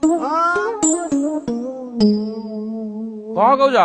କଣ କହୁଛ?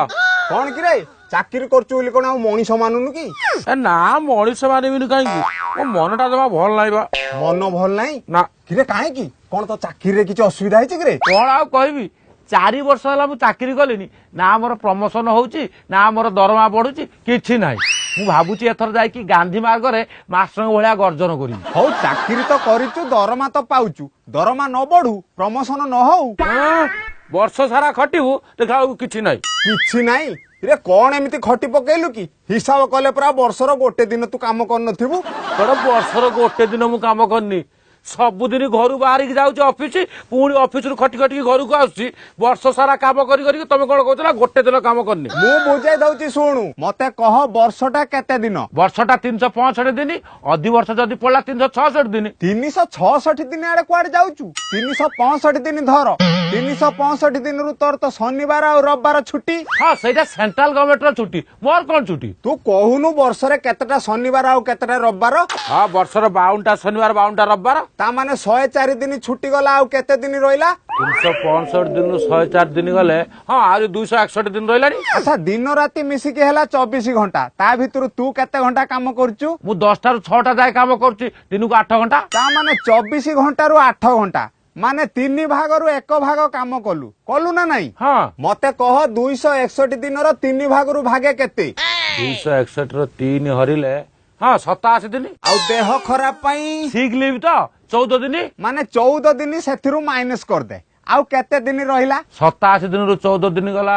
କଣ କିରେ, ଚାକିରି କରୁଛୁ ବୋଲି କଣ ଆଉ ମଣିଷ ମାନୁନୁ କି? ଏ ନା, ମଣିଷ ମାନିବିନି କାହିଁକି? ମୋ ମନଟା ଜମା ଭଲ ନାହିଁ ବା। ମନ ଭଲ ନାହିଁ? ନା। କିରେ, କାହିଁକି? କଣ ତ ଚାକିରିରେ କିଛି ଅସୁବିଧା ହେଇଛି କିରେ? କଣ ଆଉ କହିବି, 4 ବର୍ଷ ହେଲା ମୁଁ ଚାକିରି କଲିନି, ନା ଆମର ପ୍ରମୋସନ ହଉଛି, ନା ଆମର ଦରମା ବଢୁଛି, କିଛି ନାହିଁ। ମୁଁ ଭାବୁଛି ଏଥର ଯାଇକି ଗାନ୍ଧୀ ମାର୍ଗରେ ମାଷ୍ଟରଙ୍କ ଭଳିଆ ଗର୍ଜନ କରିବି। ହଉ, ଚାକିରି ତ କରିଛୁ, ଦରମା ତ ପାଉଛୁ। ଦରମା ନ ବଢୁ, ପ୍ରମୋସନ ନ ହଉ, ଆଁ, ବର୍ଷ ସାରା ଖଟିବୁ, ଦେଖିଲା ବେଳକୁ କିଛି ନାହିଁ। କିଛି ନାହିଁ ରେ? କଣ ଏମିତି ଖଟି ପକେଇଲୁ କି? ହିସାବ କଲେ ପୁରା ବର୍ଷର ଗୋଟେ ଦିନ ତୁ କାମ କରିନଥିବୁ। କଣ ବର୍ଷର ଗୋଟେ ଦିନ ମୁଁ କାମ କରିନି? ସବୁଦିନ ଘରୁ ବାହାରିକି ଯାଉଛି ଅଫିସ, ପୁଣି ଅଫିସରୁ ଖଟି ଖଟିକି ଘରକୁ ଆସୁଛି। ବର୍ଷ ସାରା କାମ କରି କରିକି ତମେ କଣ କହୁଛ ନା ଗୋଟେ ଦିନ କାମ କରିନି? ମୁଁ ବୁଝେଇ ଦଉଛି, ଶୁଣୁ। ମତେ କହ, ବର୍ଷଟା କେତେ ଦିନ? ବର୍ଷଟା 365 ଦିନ। ଅଧି ବର୍ଷ ଯଦି ପଡିଲା 366 ଦିନ। 366 ଦିନ ଆଡେ କୁଆଡେ ଯାଉଛୁ? 365 ଦିନ ଧର। 365 ଦିନରୁ ତୋର ତ ଶନିବାର ଆଉ ରବିବାର ଛୁଟି। ହଁ, ସେଇଟା ସେଣ୍ଟ୍ରାଲ ଗଭର୍ଣ୍ଣମେଣ୍ଟର ଛୁଟି, ମୋର କଣ ଛୁଟି? ତୁ କହୁନୁ, ବର୍ଷରେ କେତେଟା ଶନିବାର ଆଉ କେତେଟା ରବିବାର? ହଁ, ବର୍ଷର 52ଟା ଶନିବାର, 52ଟା ରବିବାର। ତା ମାନେ 104 ଦିନ ଛୁଟି ଗଲା, ଆଉ କେତେ ଦିନ ରହିଲା? 365 ଦିନରୁ 104 ଦିନ ଗଲେ, ହଁ, ଆହୁରି 261 ଦିନ ରହିଲାଣି। ଆଚ୍ଛା, ଦିନ ରାତି ମିଶିକି ହେଲା 24 ଘଣ୍ଟା। ତା ଭିତରୁ ତୁ କେତେ ଘଣ୍ଟା କାମ କରୁଛୁ? ମୁଁ 10ଟାରୁ 6ଟା ଯାଏ କାମ କରୁଛି, ଦିନକୁ 8 ଘଣ୍ଟା। ତା ମାନେ 24 ଘଣ୍ଟାରୁ 8 ଘଣ୍ଟା, ମାନେ ତିନି ଭାଗରୁ ଏକ ଭାଗ କାମ କଲୁ। କଲୁ ନା ନାଇଁ? ହଁ। ମତେ କହ, 261 ଦିନର ତିନି ଭାଗରୁ ଭାଗେ କେତେ? 261 ର ତିନି ହରିଲେ, ହଁ, 87 ଦିନ। ଆଉ ଦେହ ଖରାପ ପାଇଁ? ସିକ୍ ଲିଭ୍ ତ 14 ଦିନ। ମାନେ 14 ଦିନ ସେଥିରୁ ମାଇନସ କରିଦେ, ଆଉ କେତେ ଦିନ ରହିଲା? 87 ଦିନରୁ 14 ଦିନ ଗଲା,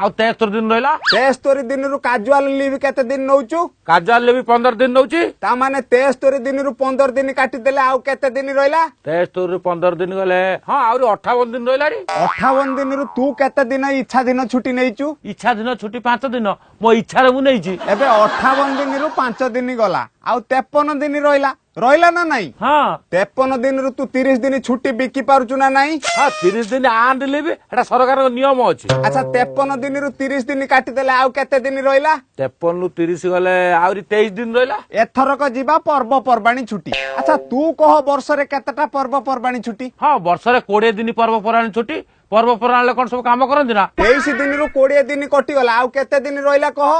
ଆଉ 73 ଦିନ ରହିଲା। 73 ଦିନରୁ କାଜୁଆଲ ଲିଭ୍ କେତେ ଦିନ ନଉଛୁ? କାଜୁଆଲ ଲିଭ୍ 15 ଦିନ ନଉଛି। ତା ମାନେ 73 ଦିନରୁ 15 ଦିନ କାଟିଦେଲେ ଆଉ କେତେ ଦିନ ରହିଲା? 73ରୁ 15 ଦିନ ଗଲେ, ହଁ, ଆହୁରି 58 ଦିନ ରହିଲାଣି। 58 ଦିନରୁ ତୁ କେତେ ଦିନ ଇଚ୍ଛା ଦିନ ଛୁଟି ନେଇଛୁ? ଇଚ୍ଛା ଦିନ ଛୁଟି 5 ଦିନ, ମୋ ଇଚ୍ଛାରେ ମୁଁ ନେଇଛି। ଏବେ 58 ଦିନରୁ 5 ଦିନ ଗଲା, ଆଉ 53 ଦିନ ରହିଲା। ରହିଲା ନା ନାଇଁ? ହଁ। 53 ଦିନରୁ ତୁ 30 ଦିନ ଛୁଟି ବିକି ପାରୁଛୁ ନା ନାଇଁ? ହଁ, 30 ଦିନ ଆର୍ଣ୍ଡ ଲିଭ୍, ସେଟା ସରକାରଙ୍କ ନିୟମ ଅଛି। ଆଚ୍ଛା, 53 ଦିନରୁ 30 ଦିନ କାଟିଦେଲେ ଆଉ କେତେ ଦିନ ରହିଲା? 53ରୁ 30 ଗଲେ ଆହୁରି 23 ଦିନ ରହିଲା। ଏଥରକ ଯିବା ପର୍ବପର୍ବାଣୀ ଛୁଟି। ଆଚ୍ଛା, ତୁ କହ, ବର୍ଷରେ କେତେଟା ପର୍ବପର୍ବାଣୀ ଛୁଟି? ହଁ, ବର୍ଷରେ 20 ଦିନ ପର୍ବପର୍ବାଣୀ ଛୁଟି। ପର୍ବପର୍ବାଣୀରେ କଣ ସବୁ କାମ କରନ୍ତି ନା? 23 ଦିନରୁ 20 ଦିନ କଟିଗଲା, ଆଉ କେତେ ଦିନ ରହିଲା କହ?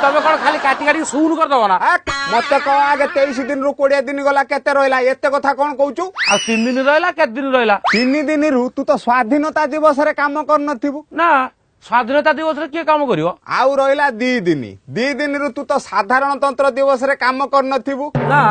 ତମେ କଣ ଖାଲି କାଟି କାଟିକି ଶୂନ କରିଦବ ନା? ମତେ କହ ଆଗେ, 23 ଦିନରୁ 20 ଦିନ ଗଲା, କେତେ ରହିଲା? ଏତେ କଥା କଣ କହୁଛୁ? ଆଉ 3 ଦିନ ରହିଲା। କେତେ ଦିନ ରହିଲା? 3 ଦିନରୁ ତୁ ତ ସ୍ୱାଧୀନତା ଦିବସରେ କାମ କରିନଥିବୁ। ନା, ସ୍ୱାଧୀନତା ଦିବସରେ କିଏ କାମ କରିବ? ଆଉ ରହିଲା 2 ଦିନ। 2 ଦିନରୁ ତୁ ତ ସାଧାରଣତନ୍ତ୍ର ଦିବସରେ କାମ କରିନଥିବୁ। ନା,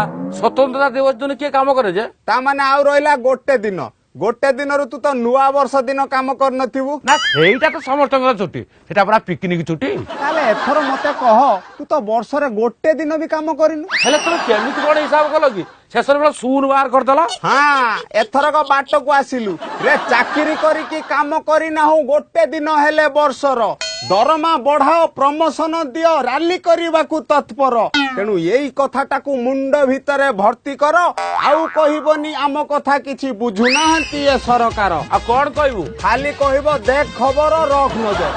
ସ୍ୱତନ୍ତ୍ରତା ଦିବସ ଦିନ କିଏ କାମ କରେ ଯେ? ତା ମାନେ ଆଉ ରହିଲା ଗୋଟେ ଦିନ। ଗୋଟେ ଦିନରୁ ତୁ ତ ନୂଆ ବର୍ଷ ଦିନ କାମ କରିନଥିବୁ। ନା, ସେଇଟା ତ ସମସ୍ତଙ୍କର ଛୁଟି, ସେଟା ପୁରା ପିକନିକ ଛୁଟି। ତାହେଲେ ଏଥର ମତେ କହ, ତୁ ତ ବର୍ଷରେ ଗୋଟେ ଦିନ ବି କାମ କରିନୁ। ହେଲେ ତମେ କେମିତି କଣ ହିସାବ କଲ କି ଶେଷରେ ବେଳ ଶୂନ ବାହାର କରିଦେଲ? ହଁ, ଏଥରକ ବାଟକୁ ଆସିଲୁ ରେ। ଚାକିରି କରିକି କାମ କରିନାହୁଁ ଗୋଟେ ଦିନ ହେଲେ ବର୍ଷର। ଦରମା ବଢାଅ, ପ୍ରମୋସନ ଦିଅ, ରାଲି କରିବାକୁ ତତ୍ପର। ତେଣୁ ଏଇ କଥାଟାକୁ ମୁଣ୍ଡ ଭିତରେ ଭର୍ତ୍ତି କର, ଆଉ କହିବନି ଆମ କଥା କିଛି ବୁଝୁନାହାନ୍ତି ଏ ସରକାର। ଆଉ କଣ କହିବୁ? ଖାଲି କହିବ, ଦେଖ ଖବର, ରଖ ନଜର।